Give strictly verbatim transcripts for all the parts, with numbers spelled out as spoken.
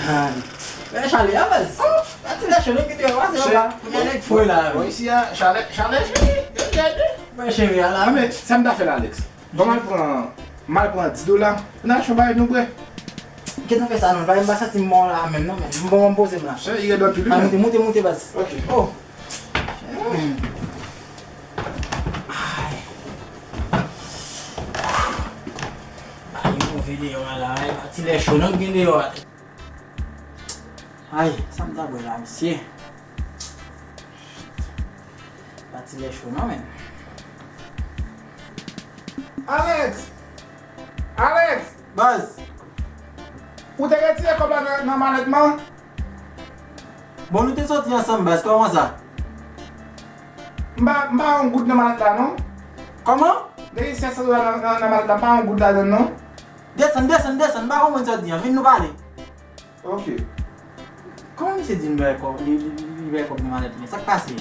Ay. Men chalè a, baz. Pati la chalè ki te pase anba. Pou gen nèg fou la. Bon, isi a, chalè, chalè, chalè. Mwen cheri a la. Ah, men, sa m ta fè la, Alex? Ban m al pran, m al pran dis dola. N al achte yon bagay nou bwè. Gentan fè sa non, bagay m pa santi m bon la menm non, men m bon, m poze m la. Chan, li rèd anpil, wi. Al moute, moute, moute, baz. Ok. Oh. Hmm. Ay. Ay, move deyò a la, ay, pati lè cho non gen deyò a. Ay, sa m ta bwè la, mesye? Pati lè cho non, men. Alex! Alex! Baz! Ou te retire kòb la nan, nan malèt mwen? Bon, nou te soti ansanm, baz, kòman sa? M pa, m pa yon goud nan malèt la, non. Kòman? Depi sèt san dola nan, nan, nan malèt la, m pa yon goud ladan, non. Desann, desann, desann, m pa konprann sa w di an. Vin nou pale. Ok. Kòman misye di m bay kòb, li, li, li, li bay kòb nan malèt li? Sa k pase?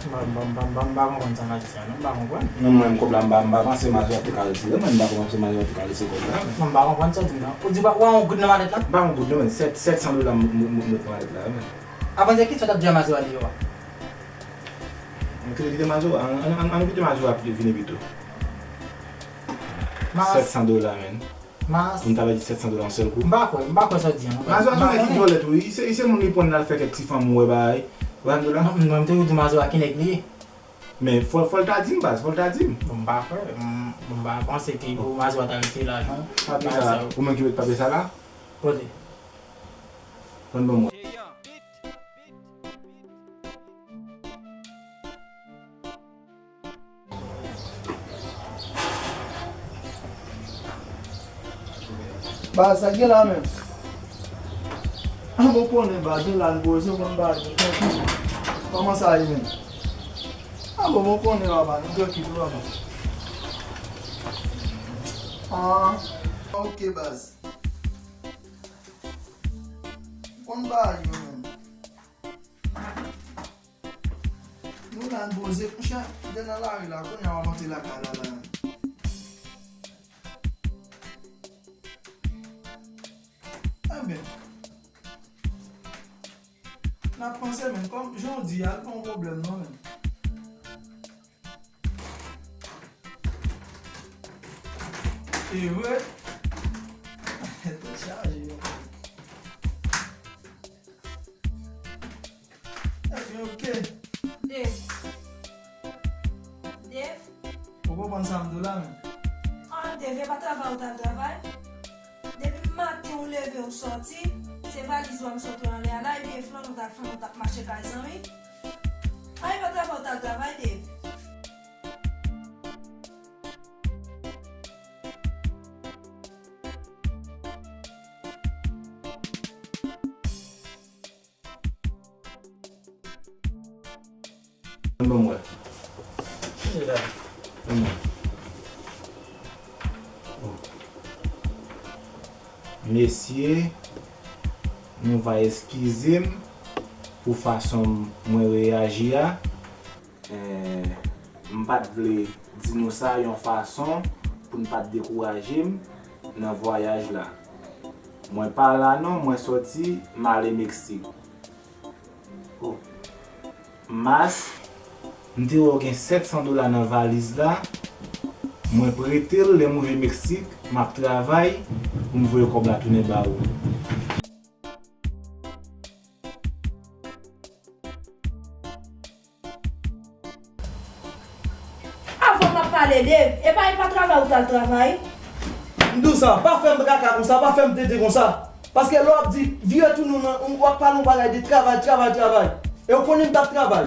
M pa, m pa, m pa, m pa, m pa konprann sa Mazo di a non, m pa konprann. Non, mwen menm kòb la, m pa, m pa panse Mazo ap te ka retire, mwen m pa konprann se Mazo ap te ka retire kòb la, men. Non, m pa konprann sa w di m nan. Ou di w pa, w pa yon goud nan malèt la? M pa yon goud non, men sèt, sèt san dola m, m, m, m met nan malèt la, men. Avan di a, kisa w t ap di a Mazo a deyò a? Ann kite, kite Mazo, ann, ann, ann, ann kite Mazo a vini pito. Sèt san dola, men. Mas. Pou m ta pèdi sèt san dola yon sèl kou. M pa kwè, m pa kwè sa w di an non. Mazo a se yon nèg ki vòlè tou wi. Li se, li se moun li pran l al fè kèk ti fanm ou wè bagay. Ou pa konn la? Non, mwen m toujou di Mazo a ki nèg li ye. Men fò, fò l ta di m baz, fò l ta di m. Bon, m pa kwè, m, bon, m pa panse ke pou Mazo a ta rete la non. Papye sa, ou menm ki met papye sa la? Kote? Konn ban mwen. Baz, sa k gen la menm? An bon konnen baz, nou la n poze, w konn baz, nou trankil. Kòman sa ye menm? An bon, bon konnen papa, nou trankil wi papa. An, ok baz. Konn bagay yo menm. Nou la n poze, monchè, de nan lari la, kounye a w ap antre lakay la, la. Enben, n ap panse, men kòm jan w di a, l pa yon pwoblèm non, men. E vre. Tèt chaje, yo. Ebyen, ok. Dave. Dave. Ou konprann sa m di w la, men? Ah, Dave, e pa travay ou t al travay? Depi maten ou leve, ou sòti, se valiz ou a m sot anlè a la, ebyen, flann ou t ap, flann ou t ap mache kay zanmi. Ah, e pa travay ou t al travay, Dave? Ban m wè. Ban m wè. Oh. Mesye, nou va eskize m pou fason mwen reyaji a. Eh, m pa t vle di nou sa yon fason pou n pa t dekouraje m nan vwayaj la. Mwen pa la non, mwen sòti, m ale Meksik. Oh. Mas, m te wè w gen sèt san dola nan valiz la, mwen prete l, lè m rive Meksik, m ap travay pou m voye kòb la tounen ba ou. Avan m ap pale, Dave, e pa, e pa travay ou t al travay? M di w sa, pa fè m kaka konsa, pa fè m tenten konsa. Paske lè w ap di, vire tounen w nan, w ap pale yon bagay de travay, travay, travay. E w konnen m t ap travay.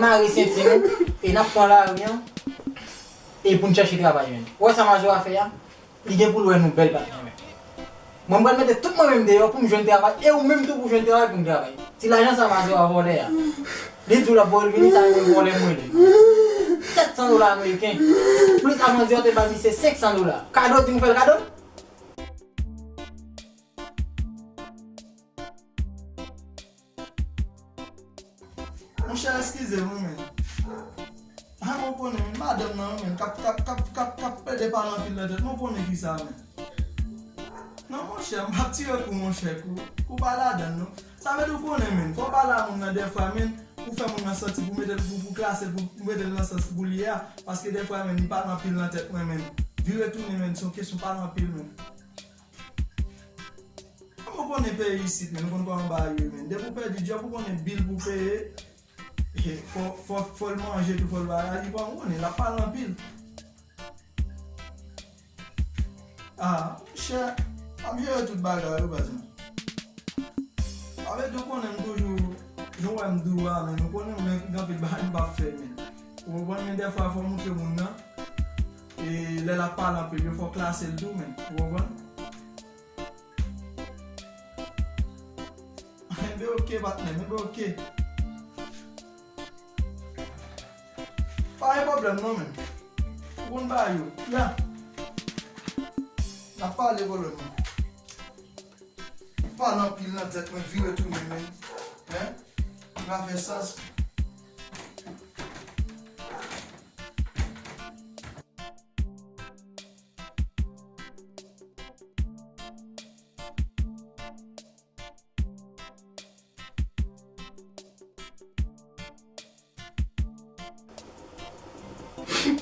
al mare senti nou, e n ap pran lari an, e pou n chèche travay, menm. Ou wè sa Mazora fè a? Li gen pou l wè nou bèl patnè, menm. Mwen, m pral mete tout mwen menm deyò pou m jwenn travay, e ou menm tou pou jwenn travay pou m travay. Ti lajan sa Mazora vòlè a. Li di w l ap voye l vini, sa menm vòlè m rele. Sèt san dola ameriken. Plis avan di yo te ba misye senk san dola. Kado, di m fè l kado? Monchè, eskize m wi, men. A, mwen konnen, men, madanm nan, men, k ap, k ap, k ap, k ap, k ap plede pale anpil nan tèt mwen, konnen kisa, men. Non, monchè, m p ap tire kou, monchè, kou, kou pa ladann, non. Sa vle di w konnen, men, fò w pale a moun nan dèfwa, men, pou fè moun nan santi, pou mete l, pou, pou klase l, pou, pou mete l nan sans pou li ye a, paske dèfwa, men, li pale anpil nan tèt mwen, men, vire tounen, men, se yon kesyon pale anpil, men. Mwen konnen peyi isit, men, nou konn kòman bagay yo ye, men. Depi w pèdi djòb, ou konnen bil pou peye, e fò, fò, fò l manje tou, fò l bagay, li pa konnen, l ap pale anpil. Ah, monchè, m ap jere tout bagay, wi, baz mwen. Avèk ou konnen m toujou, jan w wè m di w a, men, ou konnen mwen gen anpil bagay m p ap fè, men. Ou konprann, men dèfwa fò w montre moun nan, e lè l ap pale anpil, yo fò w klase l tou, men. Ou konprann? Enben, oke, patnè m, enben, oke. Pa gen pwoblèm, non, men. Ou konn bagay yo. Ya. N ap pale, pwoblèm, non. Pale anpil nan tèt mwen, vire tounen, men. Hein? Li pa fè sans.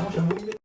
Ah, monchè, mwen